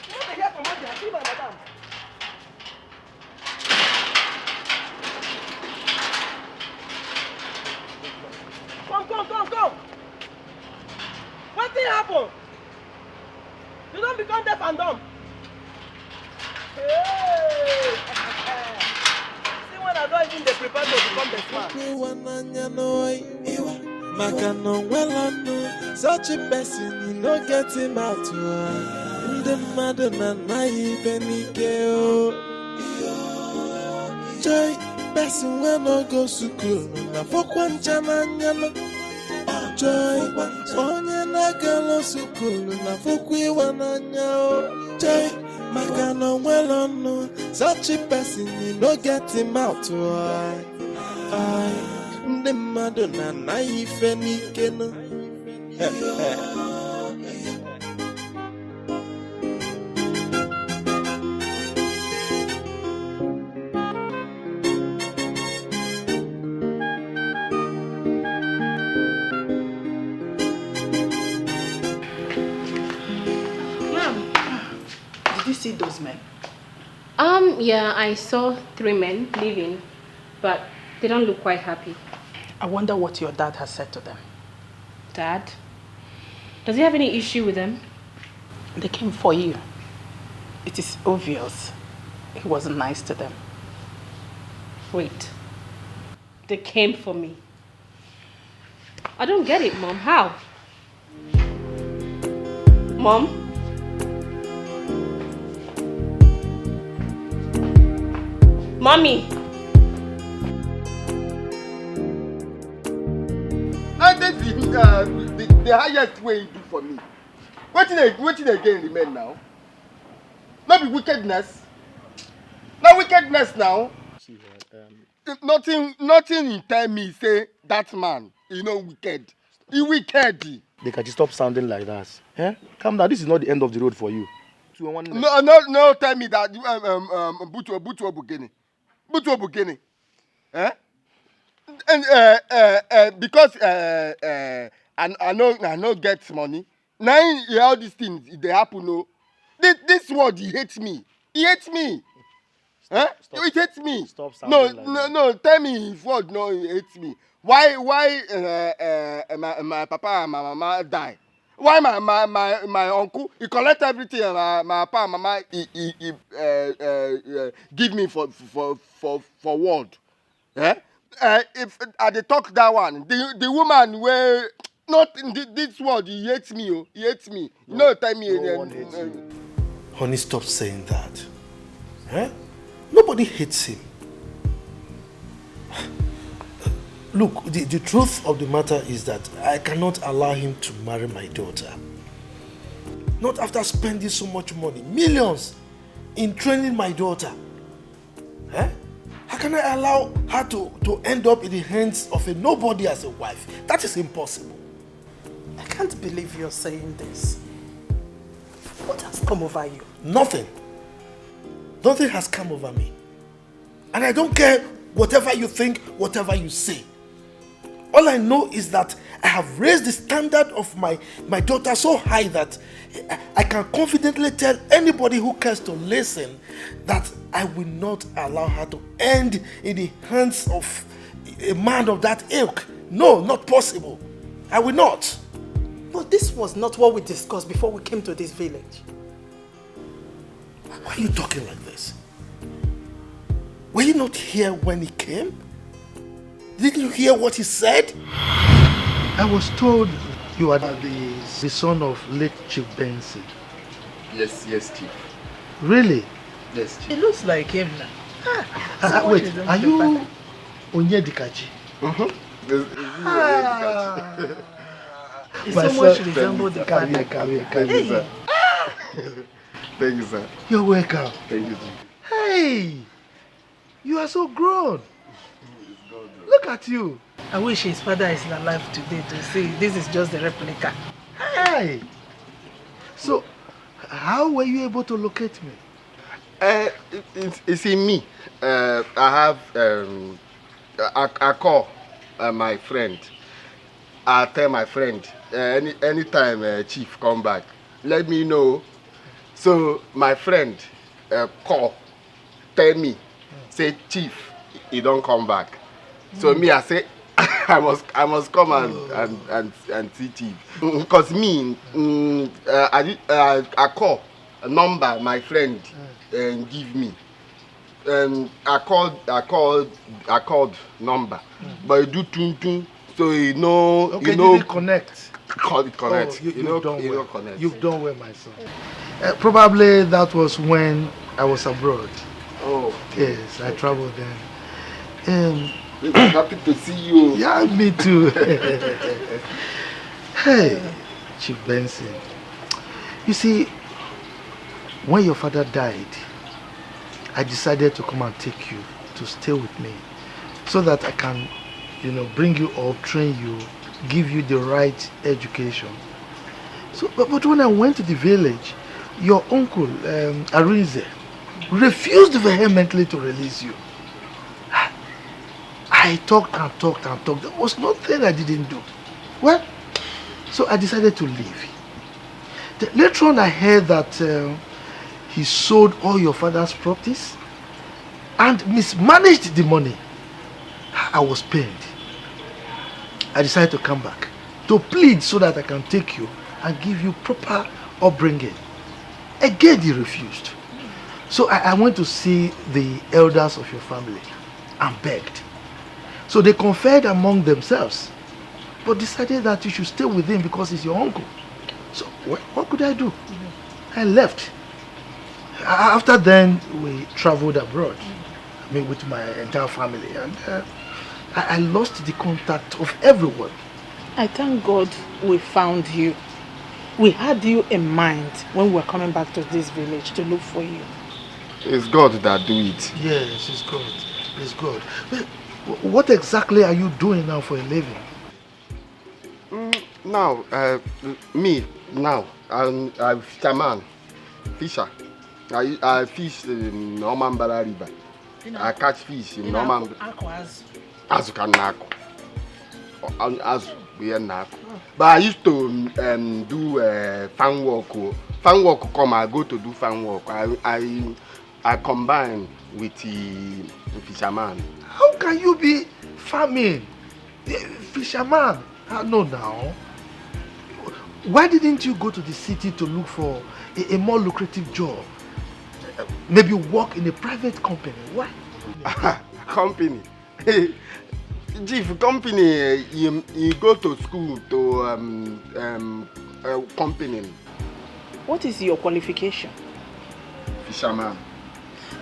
You no dey hear? Come out there. See my madam. Come, come, come, come. Wetin happen? You don become deaf and dumb. Hey! See when I don even dey prepare to become best man. Ịwa n'anya n'oyi. Maka na o nwere ọnụ, such a person, you no get him out. Ndị mmadụ na-anaghị ibe n'ike o. Joy, person wey no go school na pokwa ncha n'anya no. Joy, onye na-agalụ school na pokwa ịwa n'anya o. Joy, maka na o nwere ọnụ, such a person, you no get him out. Ai, ai, ndị mmadụ na-anaghị ife n'ike no. Mom, did you see those men? Um, yeah, I saw three men leaving, but they don't look quite happy. I wonder what your dad has said to them. Dad? Does he have any issue with them? They came for you. It is obvious he wasn't nice to them. Wait. They came for me. I don't get it, Mom. How? Mom? Mommy? And that's the, uh, the, the highest way you do for me. Wetin dey, wetin dey again remain now? No be wickedness. Na wickedness now. See, uh, um, Nothing, nothing he tell me say that man, he no wicked. He wicked. They can just stop sounding like that. Eh? Calm down. This is not the end of the road for you. Two and one. No, no, no. Tell me that. Um, um, um, Butu, Butu Obugini. Butu Obugini. Eh? And uh, uh, uh, because uh, uh, I, I know, I no get money. Now all these things they happen. No, this, this world he hates me. He hates me. Huh? Stop. It hates me. Stop. No, sounding like no, that. No. Tell me if world no, it hates me. Why, why uh, uh, my, my papa and my mama die? Why my, my, my, my uncle, he collect everything and my, my papa and mama he, he, he uh, uh, uh, give me for, for, for, for world? Eh? Uh, if I dey talk that one, the, the woman wey, not in thi-, this world, he hates me. Oh, he hates me. No, no, tell me. No one hates you. Honey, stop saying that. Eh? Nobody hates him. Look, the, the truth of the matter is that I cannot allow him to marry my daughter. Not after spending so much money, millions, in training my daughter. Eh? How can I allow her to, to end up in the hands of a nobody as a wife? That is impossible. I can't believe you're saying this. What has come over you? Nothing. Nothing has come over me. And I don't care whatever you think, whatever you say. All I know is that I have raised the standard of my, my daughter so high that I, I can confidently tell anybody who cares to listen that I will not allow her to end in the hands of a man of that ilk. No, not possible. I will not. But this was not what we discussed before we came to this village. Why are you talking like this? Were you not here when he came? Didn't you hear what he said? I was told you are the, the son of late Chief Benson. Yes, yes, Chief. Really? Yes, Chief. It looks like him now. Ah, uh, wait, are you Onyedikachi? Mm-hmm. It's, it's ah. He so much resemble the father. Thank you, sir. Thank you, sir. You're welcome. Thank you, Chief. Hey! You are so grown. Look at you. I wish his father is alive today to see. This is just the replica. Hey! So, how were you able to locate me? Uh, it, it's, it's in me. Uh, I have, um, I, I call uh, my friend. I tell my friend, uh, any anytime uh, chief come back, let me know. So my friend uh, call, tell me, say chief, he don't come back. So me, I say, I must, I must come and and and, and see chief. Because me, mm, uh, I, uh, I call a number my friend and give me. Um, I called, I called, I called number, but he do tun tun, so he no, okay, he no didn't connect. Call it connect. Oh, you, you, you know, don't you well. Know connect. You've done well, my son. Uh, probably that was when I was abroad. Oh. Yes, I traveled then. Um, happy to see you. Yeah, me too. Hey, Chief Benson. You see, when your father died, I decided to come and take you to stay with me so that I can, you know, bring you up, train you, give you the right education. So, but, but when I went to the village, your uncle, um, Arinze, refused vehemently to release you. I talked and talked and talked. There was nothing I didn't do. Well, so I decided to leave. Then later on, I heard that uh, he sold all your father's properties and mismanaged the money. I was pained. I decided to come back to plead so that I can take you and give you proper upbringing. Again, he refused. So I, I went to see the elders of your family and begged. So they conferred among themselves, but decided that you should stay with him because he's your uncle. So what, what could I do? I left. A- After then, we traveled abroad. I mean, with my entire family, and uh, I, I lost the contact of everyone. I thank God we found you. We had you in mind when we were coming back to this village to look for you. It's God that do it. Yes, it's God. It's God. But wh- what exactly are you doing now for a living? Mm, now, uh, me, now, I'm, I'm fisherman, fisher. I, I fish in Omambala River. I catch fish in Omambala. Azụ ka m na-akụ. Ọ- azụ bụ ihe m na-akụ. But I used to um, do uh, farm work. Oh. Farm work come, I go to do farm work. I, I, I combine with the fisherman. How can you be farming? Eh, fisherman? Ah, no, now. Why didn't you go to the city to look for a, a more lucrative job? Eh, maybe work in a private company. Why? Company? Chief, company, eh, you, you go to school to um, um, uh, company. What is your qualification? Fisherman.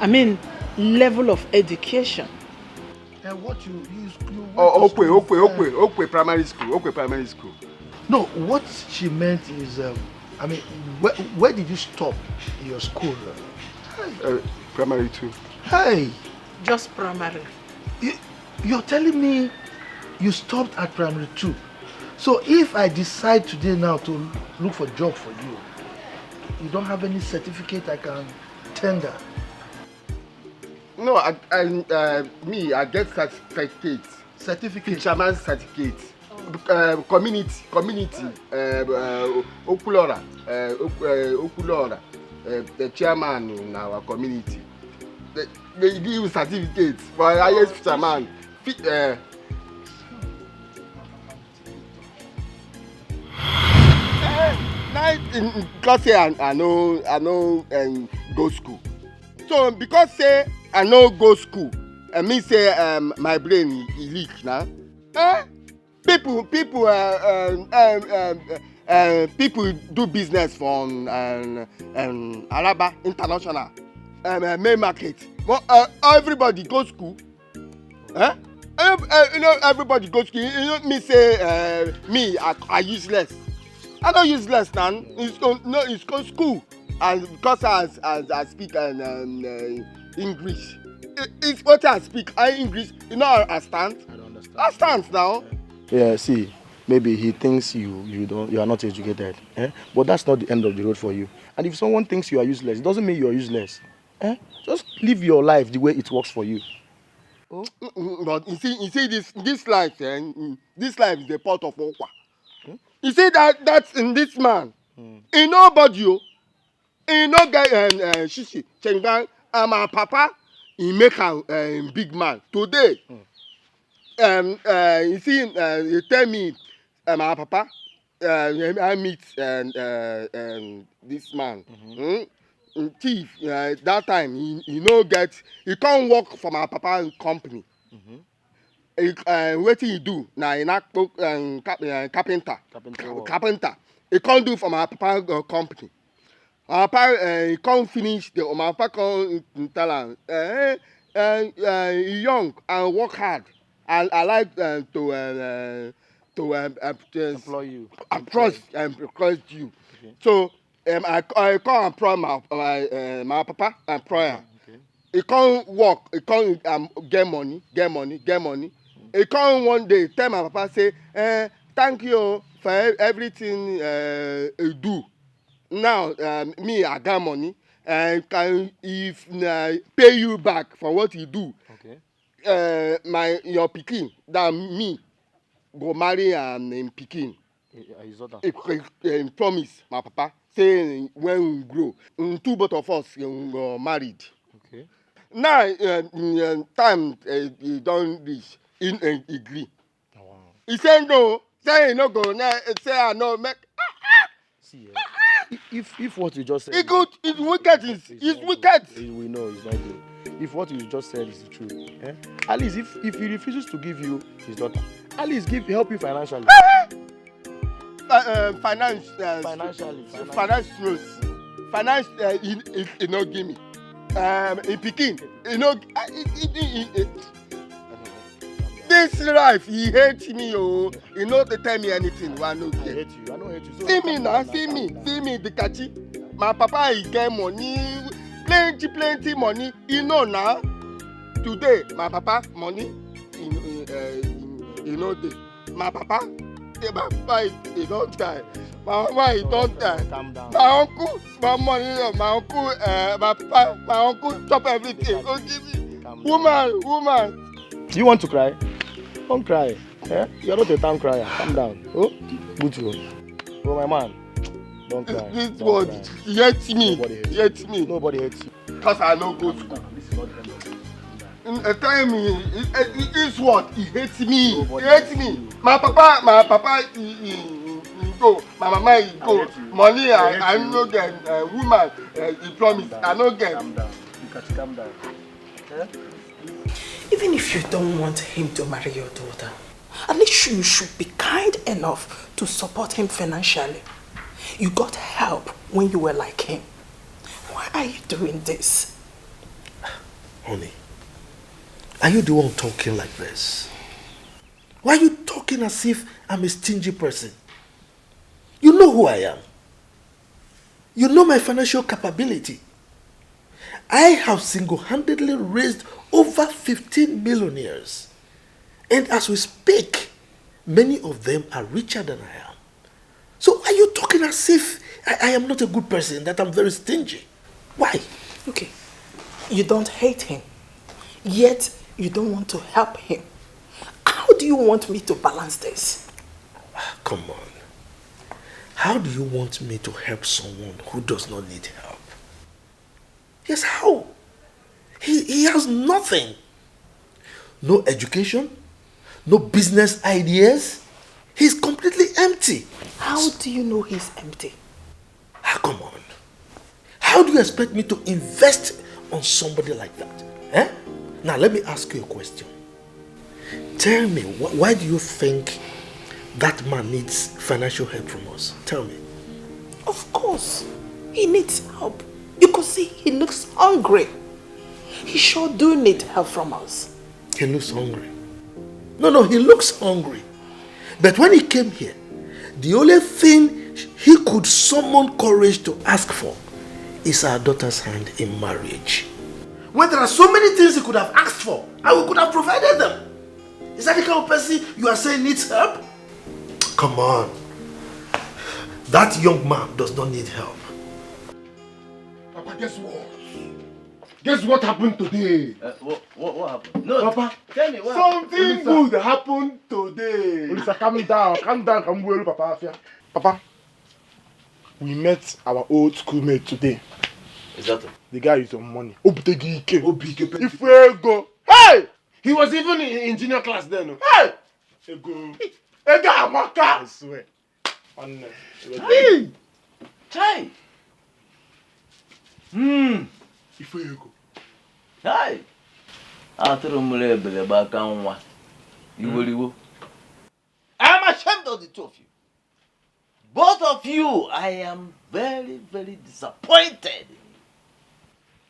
I mean, level of education. And what you, you, you went Oh, to Okwe, school Okwe, for? Okwe, Okwe Primary School, Okwe Primary School. No, what she meant is, um, I mean, where, where did you stop your school? Uh, primary two. Hey, Just primary. You, you're telling me you stopped at primary two. So if I decide today now to look for job for you, you don't have any certificate I can tender? No, I, I, uh, me, I get cert- certificate. Certificate? Fisherman certificate. Uh, community, community, uh, uh, Okulora, uh, Ok- uh, Okulora, uh, the chairman in our community. They, they give you certificate for highest fisherman. Fi- uh, Eh, na in, in, because say I, I no, I no um, go school. So because say I no go school, I mean say um, my brain e leak now. Eh? People, people, uh, um, um, um, uh, people do business for um, um, um, Alaba International um, uh, main market. But, uh, everybody go school. Eh? Ev- uh, you know, everybody go school. You know, me say uh, me, I, I useless. I no useless now. It's go, no, it's go school. And because as as I speak and um, uh, English, it, it's what I speak. I English. You know, I stand. I don't understand. I stand now. Yeah, see, maybe he thinks you you don't you are not educated, eh? But that's not the end of the road for you. And if someone thinks you are useless, it doesn't mean you are useless, eh? Just live your life the way it works for you. Mm, mm, but you see, you see this this life, eh? Mm, this life is a pot of okwa. You see that that in this man, he nobody o. He no get um, uh, shishi, chengban, and my papa, he make am um, big man. Today, um, uh, you see, uh, he tell me, uh, my papa, uh, I meet um, uh, um, this man. Hmm? Thief, uh, that time, he, he no get, he come work for my papa company. He, uh, wetin he do na he na kpo- um, cap- uh, carpenter. Carpenter work. Carpenter. He come do for my papa uh, company. My papa uh, he come finish the my papa come tell am, uh, uh, uh, he young and work hard. I, I like uh, to uh, uh, to um, uh, employ you. Approach and request you. So um, I, I come and pray my my, uh, my papa and prayer. Okay. He come work, he come um, get money, get money, get money. He come one day tell my papa say, eh, thank you for e- everything uh, you do. Now um, me I get money and can if na pay you back for what you do. Okay. Uh, my your pikin that me go marry am im pikin. His daughter. He, he, he promise my papa say when we grow, mm, two both of us we go married. Okay. Now uh, mm, uh, time uh, e don reach, he, he agree. Oh, wow. He say no, say he no go. Na- Say I no make. See, eh, if if what you just said, he good. It's wicked. It's, it's wicked. We know it's not good. If what you just said is the truth, eh? At least if if he refuses to give you his daughter, at least give help you financially. Uh, uh, finance, uh, financially, finance, finance, uh, he, he, he no give me. Um, in pikin, he no. Uh, he, he, he, he, This life, he hates me, oh. He no dey tell me anything wey I no get. I hate you. I no hate you. So see me now, see me, see me, the catchy. My papa, he get money, plenty, plenty money. He know now. Today, my papa, money, he, he, uh, he, he no dey. My papa, say my papa, he, he don die. My mama, he don die. Calm down. My uncle, small money, uh, my uncle, uh, my papa, my uncle chop everything. Go give me. Calm down. Woman, woman. Do you want to cry? Don't cry. Eh? You're not a town crier. Calm down. Oh, good you. Oh, my man. Don't cry. This world, he hates me. Nobody hates you. He hates me. Nobody hates you. Because I no go school. This is not the end of it. Mm, eh, tell me, eh, eh, this world, he hates me. Nobody hates me. He hates you. My papa, my papa, he, he, he, he go. My mama, he go. Money, I, I no get. Uh, woman, uh, he promise. Calm down. I no get. Calm down. You can calm down. Eh? Even if you don't want him to marry your daughter, at least you should be kind enough to support him financially. You got help when you were like him. Why are you doing this? Honey, are you the one talking like this? Why are you talking as if I'm a stingy person? You know who I am. You know my financial capability. I have single-handedly raised over fifteen millionaires. And as we speak, many of them are richer than I am. So are you talking as if I, I am not a good person, that I'm very stingy? Why? Okay, you don't hate him, yet you don't want to help him. How do you want me to balance this? Ah, come on. How do you want me to help someone who does not need help? Yes, how? He, he has nothing. No education, no business ideas. He's completely empty. How do you know he's empty? Ah, come on. How do you expect me to invest on somebody like that? Eh? Now, let me ask you a question. Tell me, wh- why do you think that man needs financial help from us? Tell me. Of course, he needs help. You could see he looks hungry. He sure do need help from us. He looks hungry. No, no, he looks hungry. But when he came here, the only thing he could summon courage to ask for is our daughter's hand in marriage. When there are so many things he could have asked for, and we could have provided them. Is that the kind of person you are saying needs help? Come on. That young man does not need help. Papa, guess what? Guess what happened today? Uh, what, what, what happened? No, Papa, tell me what something happened. Good happened today. Olisa, calm down, calm down, ka m gwa elu Papa afịa. Papa, we met our old schoolmate today. Exactly. The guy is on money. Obutegi ike. Obike Ifuego. Hey! He was even in, in junior class then. Oh. Hey! Ego. Ego amaka. I swear. Nwanne. Hey! Chai! Hmm. Ifuego. Chai! Atụrụ mụrụ ebele gbaka nwa. Iweriwo. I am ashamed of the two of you. Both of you, I am very, very disappointed.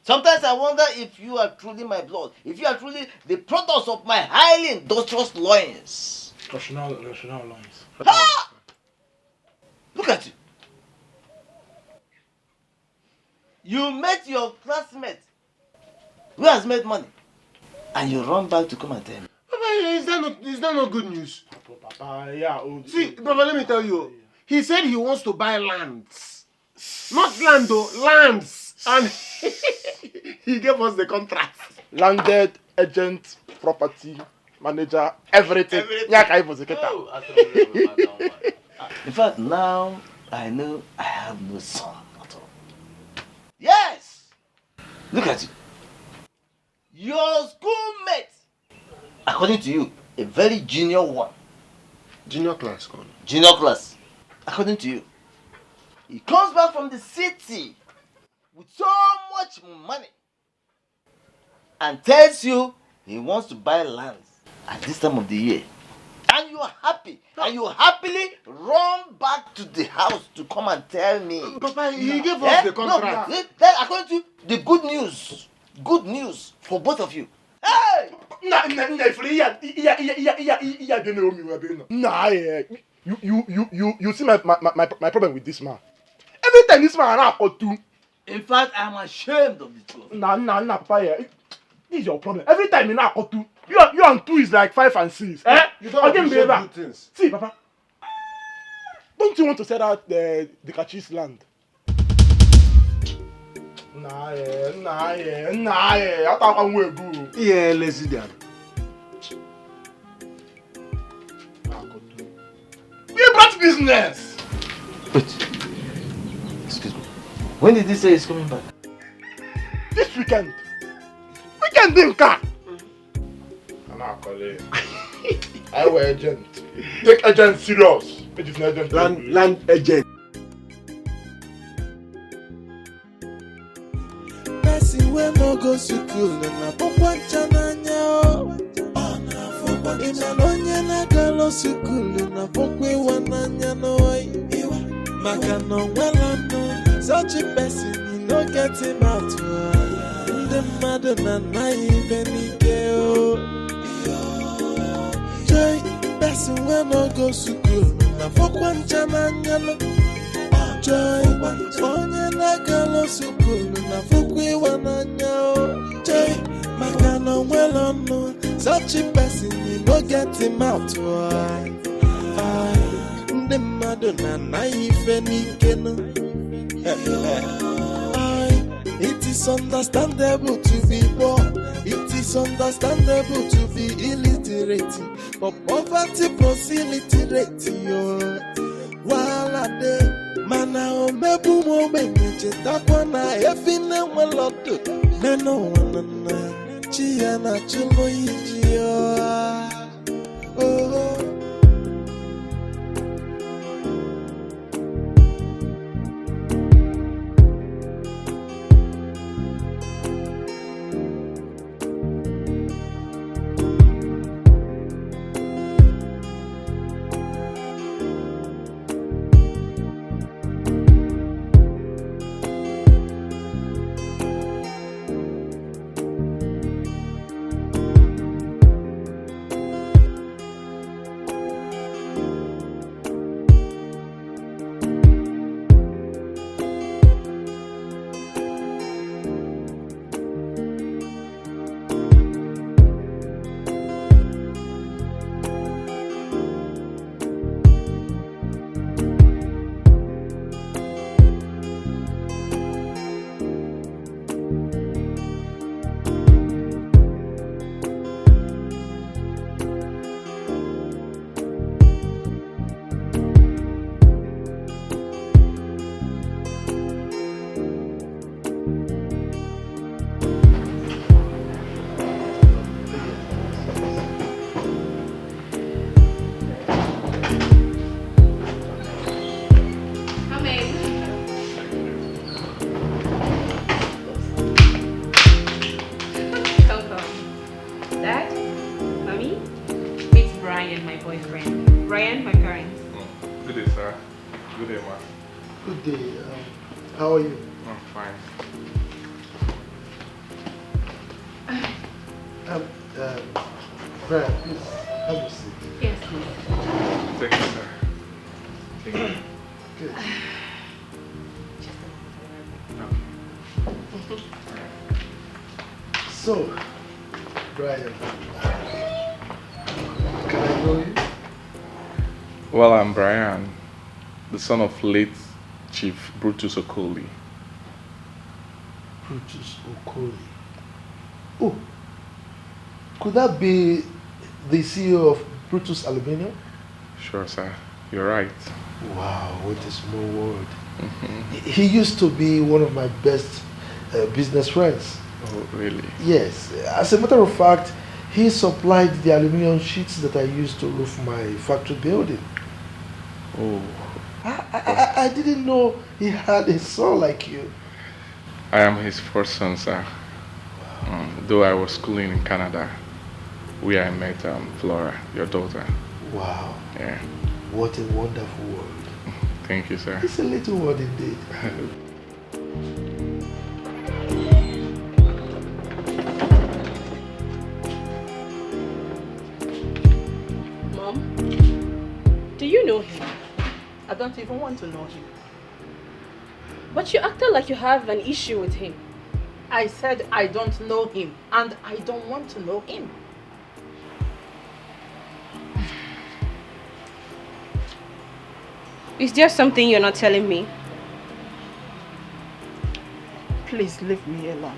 Sometimes I wonder if you are truly my blood, if you are truly the products of my highly industrious loins. Rational, rational lines. Ha! Look at you. You met your classmate who has made money, and you run back to come and tell me. Papa, is that not, is that not good news? Papa, yeah. Oh, see, Papa, let me tell you. He said he wants to buy lands. Not land, though, lands. And he gave us the contract. Landed, agent, property, manager, everything. Everything. Yeah, ka anyị bụzi kịta. Oh, atụrụ m na-ebe maka nwa. In fact, now I know I have no son at all. Yes! Look at you. Your schoolmate, according to you, a very junior one. Junior class, come on. Junior class, according to you. He comes back from the city with so much money and tells you he wants to buy lands at this time of the year. And you are happy. And you happily run back to the house to come and tell me. Papa, he gave us Eh? the contract. No, eh, then according to you, the good news. Good news for both of you. Hey! Nna, nna, nna, ifuru ihe a, ihe a, ihe a, ihe a, ihe a, ihe a dị n'omi wee ebe ị nọ. Nna, eh, you, you, you, you, you see my, my, my, my problem with this man. Every time this man na-akọtu. In fact, I'm ashamed of the two of you. Nna, nna, nna, Papa, yeah, this is your problem. Every time you na-akọtu, you, you and two is like five and six. Eh? You don't Again, appreciate brother. Good things. See, Papa, don't you want to sell out the, the Kachis land? Nah, eh, nah, eh, nah, eh. I thought I would go. Yeah, lazy down. We brought business. Wait. Excuse me. When did he say he's coming back? This weekend. Weekend in car. I'm not calling. I wear agent. Take agent serious. It is an agent. Land, land agent. Person wey no go school na pokwa ncha n'anya o. Ị ma na onye na-agalo school na pokwa ịwa n'anya n'oyi. Maka na o nwela ọnụ, such a person, you no get him out. Ndị mmadụ na-anaghị ibe n'ike o. Joy, person wey no go school na pokwa ncha n'anya no. Joy, onye na-agalo school na pokwa ịwa n'anya o. Joy, maka na o nwela ọnụ, such a person, you no get him out. Ndị mmadụ na-anaghị ife n'ike no. It is understandable to be poor. It is understandable to be illiterate. But poverty plus illiterate, yo. Wahala dey. Mana omegbu m ogbenye chetakwa na efi na-enwela ọdụ. Nene ụwa na nna, chi ya na-achụlụ iji ya. Oh. and my boyfriend. Brian, my parents. Good day, sir. Good day, ma. Good day. Um, how are you? I'm fine. Um, uh, Brian, please have a seat. Yes, please. Thank you, sir. Thank you. Good. Just a moment. So, Brian, can I know you? Well, I'm Brian, the son of late Chief Brutus Okoli. Brutus Okoli. Oh, could that be the C E O of Brutus Aluminium? Sure, sir. You're right. Wow, what a small world. He he used to be one of my best uh, business friends. Oh, really? Yes, as a matter of fact, he supplied the aluminium sheets that I used to roof my factory building. Oh, I, I, I- I didn't know he had a son like you. I am his first son, sir. Um, though I was schooling in Canada, where I met um, Flora, your daughter. Wow, Yeah. what a wonderful world. Thank you, sir. It's a little world indeed. Mom, do you know him? I don't even want to know him. But you acted like you have an issue with him. I said I don't know him, and I don't want to know him. Is there something you're not telling me? Please leave me alone.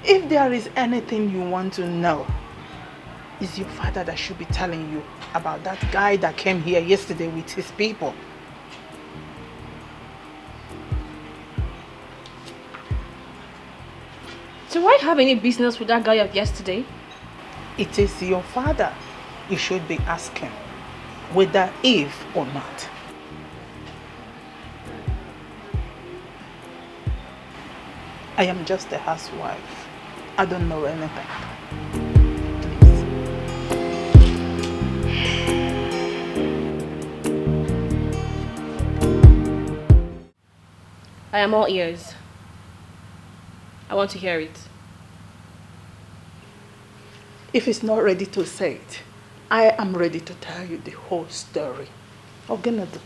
If there is anything you want to know, it's your father that should be telling you about that guy that came here yesterday with his people. Do I have any business with that guy of yesterday? It is your father you should be asking, whether if or not. I am just a housewife. I don't know anything. Please. I am all ears. I want to hear it. If he's not ready to say it, I am ready to tell you the whole story. Ogenadu.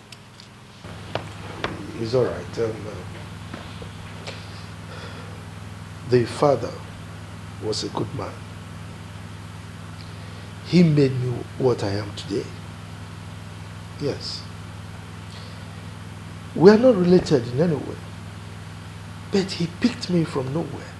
It's all right. Um, uh, the father was a good man. He made me what I am today. Yes. We are not related in any way. But he picked me from nowhere